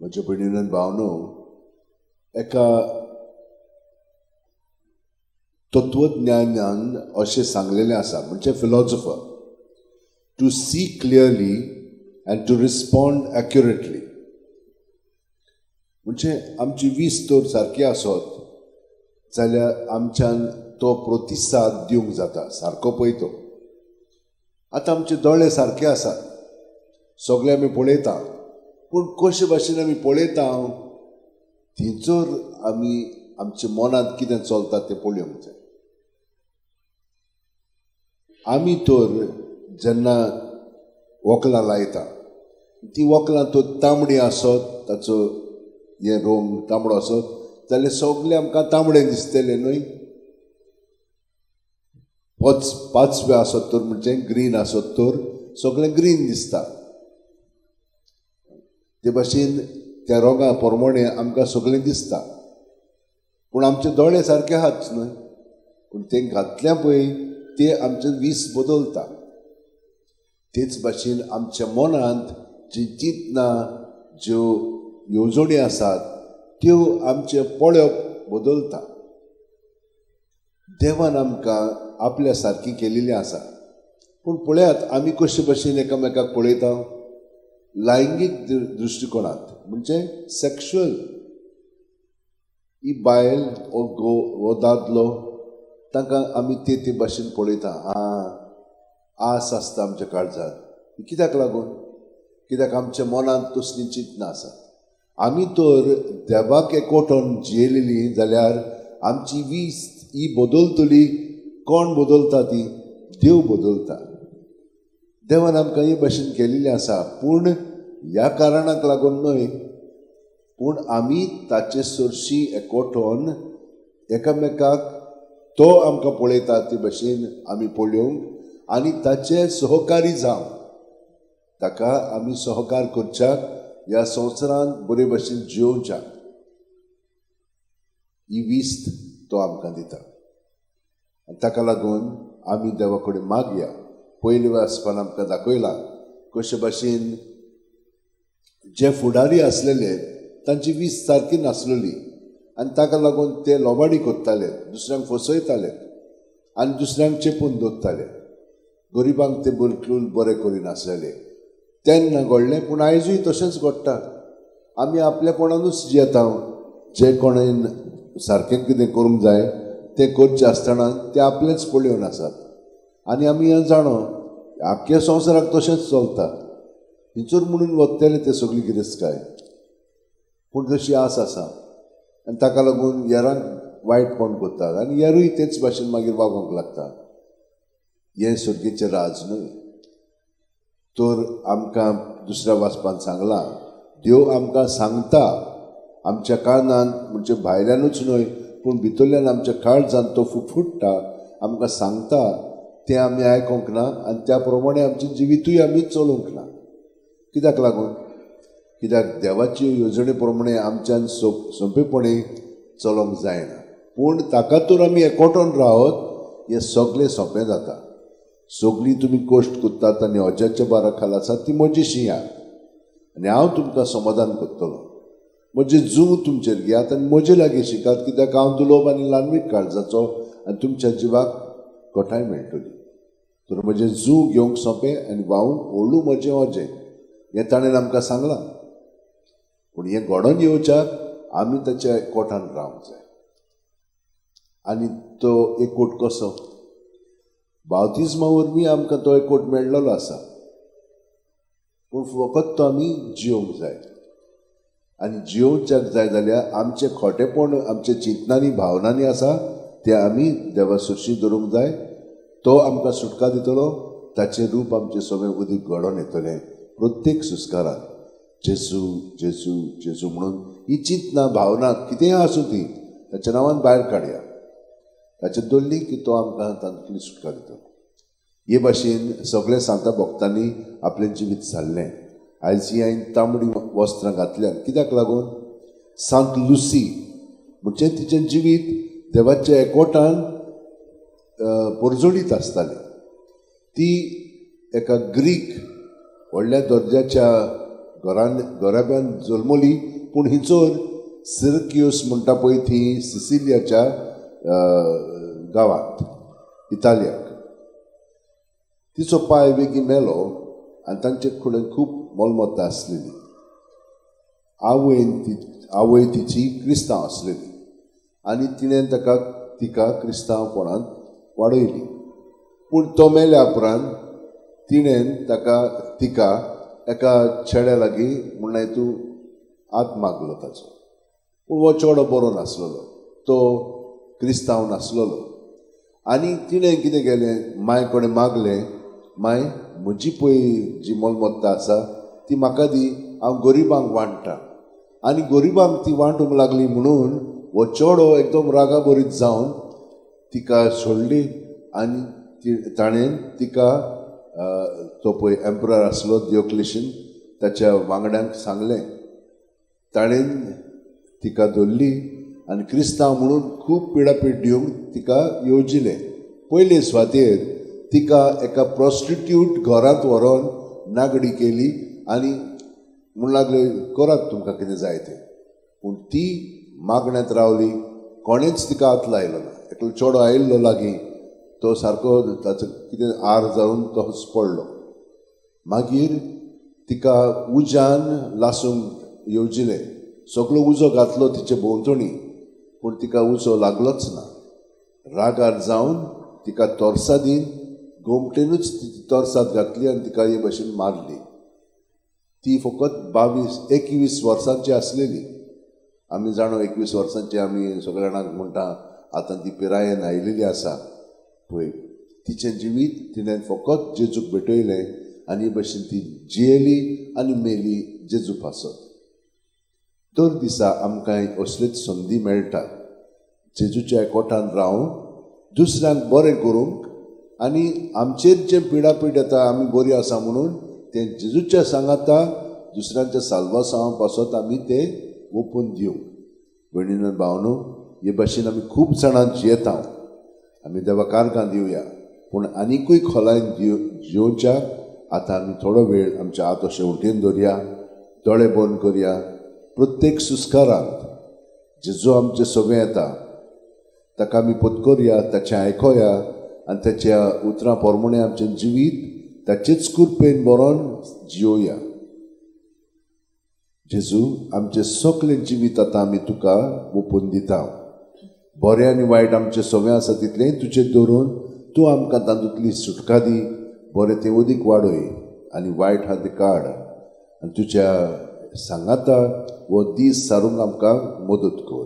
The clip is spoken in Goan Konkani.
म्हज्या भयणीन भावनो, एका तत्वज्ञानान अशें सांगलेलें आसा, म्हणजे philosopher, to see clearly and to respond accurately. म्हणजे आमची वीस तर सारकी आसत जाल्यार आमच्यान तो प्रतिसाद दिवंक जाता सारको पळय तो. आतां आमचे दोळे सारके आसात, सगळे आमी पळयता, पूण कशे भाशेन आमी पळयता थंयसर आमी आमच्या मनांत कितें चलता तें पळोवंक जाय. आमी तर जेन्ना वकलां लायता ती वकलां तर तांबडी आसत, ताचो हें रंग तांबडो आसत जाल्यार सगळें आमकां तांबडें दिसतलें न्हय. पांचवें आसत तर म्हणजे ग्रीन आसत तर सगळें ग्रीन दिसता. ते भाशेन त्या रोगा प्रमाणे आमकां सगळें दिसता, पूण आमचे दोळे सारके आहात न्हय, पूण ते घातल्या पळय ते आमचें वीस बदलता. तेच भाशेन आमच्या मनांत जी चिंतनां ज्यो येवजण्यो आसात त्यो आमचें पळोवप बदलता. देवान आमकां आपल्या सारकी केलेली आसा, पूण पळयात आमी कशे भाशेन एकामेकाक पळयता लैंगीक दृश्टिकोणांत, म्हणजे सेक्शुअल. ही बायल हो घोव हो दादलो तांकां आमी ते ते भाशेन पळयता. आस आसता आमच्या काळजांत. कित्याक लागून? कित्याक आमच्या मनांत तसलीं चिंतनां आसात. आमी तर देवाक एकवटून जियेलेलीं जाल्यार आमची वीस ही बदलतली. कोण बदलता ती? देव बदलता. देवान आमकां हे भाशेन केल्लें आसा, पूण ह्या कारणाक लागून न्हय, पूण आमी ताचे सरशी एकवटून एकामेकाक तो आमकां पळयता ते भाशेन आमी पळोवंक आनी ताचे सहकारी जावं, ताका आमी सहकार करच्याक ह्या संवसारांत बरे भाशेन जियोवच्याक ही विस्त तो आमकां दिता. आनी ताका लागून आमी देवा कडेन मागया. पयले वाचपान आमकां दाखयलां कशे भाशेन जे फुडारी आसलेले तांची वीस सारकी नासलेली आनी ताका लागून ते लोबाडी करताले, दुसऱ्यांक फसयताले आनी दुसऱ्यांक चेपून दवरताले, गरिबांक ते बिलकूल बरें करिनासलेले. तेन्ना घडलें, पूण आयजूय तशेंच घडटा. आमी आपल्यापणानूच जियेता. जे कोणेन सारकें कितें करूंक जाय तें करचें आसतना ते आपलेंच पळोवन आसात. आनी आमी हें जाणो आख्ख्या संवसाराक तशेंच चलता. हिचोर म्हणून वतले ते सगळी गिरेस्तकाय, पूण तशी आस आसा आनी ताका लागून हेरांक वायटपण करतात आनी हेरूय तेच भाशेन मागीर वागोवंक लागता. हें सर्गेचें राज न्हय. तर आमकां दुसऱ्या वाचपान सांगलां, देव आमकां सांगता आमच्या कारणान, म्हणजे भायल्यानूच न्हय पूण भितरल्यान आमच्या काळजान तो फुटफुट्टा, आमकां सांगता तें आमी आयकोंक ना आनी त्या प्रमाणे आमचें जिवितूय आमी चलोवंक ना. कित्याक लागून? कित्याक देवाचे येवजणे प्रमाणे आमच्यान सोंपेपणी चलोवंक जायना, पूण ताका तर आमी एकवटून रावत हें सगळें सोंपें जाता. सगळीं तुमी कश्ट करतात आनी अजाच्या बारा खाला आसात ती म्हजी शिंयात आनी हांव तुमकां समाधान करतलो. म्हजें जूं तुमचेर घेयात आनी म्हजे लागीं शिकात, कित्याक हांव दुलोब आनी ल्हानवीक काळजाचो आनी तुमच्या जिवाक कोठाय मेळटली. तर म्हजें जूं घेवंक सोंपें आनी व्हांवूंक व्हडू म्हजें अजें, हें ताणें आमकां सांगलां. पूण हें घडोवन येवच्याक आमी ताच्या कोठान रावंक जाय. आनी तो एकवट कसो? बावतिज्मा वरवीं आमकां तो एकवट मेळ्ळलो आसा, पूण फकत तो आमी जियोवंक जाय. आनी जियोवच्याक जाय जाल्यार आमचें खोटेपण आमच्या चिंतनांनी भावनांनी आसा तें आमी देवा सुरशी दवरूंक जाय. तो आमकां सुटका दितलो, ताचें रूप आमचें सगळें उदीक घडोवन येतलें प्रत्येक सुस्कारान. जेजू जेजू जेजू म्हणून ही चिंतनां भावना कितेंय आसूं ती ताच्या नांवान भायर काडया. ताचेर दवरली की तो आमकां तातूंतली सुटका दितलो. हे भाशेन सगळे सांता भक्तांनी आपलें जिवीत सारलें. आयज ही हांवें तांबडी वस्त्रां घातल्यात कित्याक लागून? सांत लुसी म्हणजे तिचें जिवीत देवाच्या एकवटान परजळीत आसतालें. ती एका ग्रीक व्हडल्या दर्जाच्या घरान घराब्यान जल्मली, पूण हिचोर सिरक्यूस म्हणटा पळय ती सिसिलियाच्या गांवांत, इतालियाक. तिचो पाय बेगीन मेलो आनी तांचे कडेन खूब मोलमत्ता आसलेली. आवयन ती आवय तिची क्रिस्तांव आसलेली आनी तिणें ताका तिका क्रिस्तांवपणांत वाडयली. पूण तो मेल्या उपरांत तिणें ताका तिका एका चेड्या लागीं म्हणल्यार तूं हात मागलो ताचो. पूण हो चेडो बरो नासलेलो, तो क्रिस्तांव नासलेलो. आनी तिणें कितें केलें, मांय कडेन मागलें, मांय म्हजी पळय जी मोलमत्ता आसा ती म्हाका दी, हांव गरिबांक वांट्टा. आनी गरिबांक ती वांटूंक लागली म्हणून हो चेडो एकदम रागाभरीत जावन तिका सोडली आनी ती ताणें तिका तो पळय एम्परर आसलो दियोक्लेशन ताच्या वांगड्यांक सांगलें. ताणें तिका धरली आनी क्रिस्तांव म्हणून खूब पिडापीड दिवंक तिका येवजिलें. पयले सुवातेर तिका एका प्रोस्टिट्यूट घरांत व्हरोन नागडी केली आनी म्हूण लागले करात तुमकां कितें जाय तें. पूण ती मागण्यांत रावली, कोणेंच तिका हात लायलो ना. एकलो चेडो आयिल्लो लागीं, तो सारको ताचो कितें आर जावन तो पडलो. मागीर तिका उज्यान लासूंक येवजिलें, सगलो उजो घातलो तिचे भोंवतणी, पूण तिका उजो लागलोच ना. रागार जावन तिका तोरसादीन गोमटेनूच तरसाद घातली आनी तिका हे भशेन मारली. ती फकत 22-21 वर्सांची आसलेली. आमी जाणो 21 वर्सांची आमी सगळ्या जाणांक म्हणटा आतां ती पिरायेन आयिल्ली आसा. पळय तिचें जिवीत तिणें फकत जेजूक भेटयलें आनी हे भशेन ती जियेली आनी मेली जेजू पासत. दर दिसा आमकां असलीच संदी मेळटा जेजूच्या एकवटान रावन दुसऱ्यांक बरें करूंक आनी आमचेर जें पिडापीड येता आमी बरी आसा म्हणून तें जेजूच्या सांगाता दुसऱ्यांच्या साल्वासांवा पासत आमी तें ओपून दिवंक. भयणीन भावनो, हे भाशेन आमी खूब जाणां जियेता. आमी देवा कारगां दिवया, पूण आनिकूय खोलायन जियोवच्या. आतां आमी थोडो वेळ आमच्या हात अशें उठेन दवरया, दोळे बंद करया. प्रत्येक सुस्कारांत जेजू आमचे सगळें येता ताका आमी पत्करया, ताचें आयकोया आनी ताच्या उतरां प्रमाणें आमचें जिवीत ताचेच कृपेन बरोवन जियोया. जेजू, आमचें सगळें जिवीत आतां आमी तुका ओपून दिता. बरें आनी वायट आमचें सगळें आसा तितलें तुजेर दवरून तूं आमकां तातूंतली सुटका दी. बरें तें उदीक वाडय आनी वायट आहा तें काड आनी तुज्या सांगाता हो दीस सारूंक आमकां मदत कर.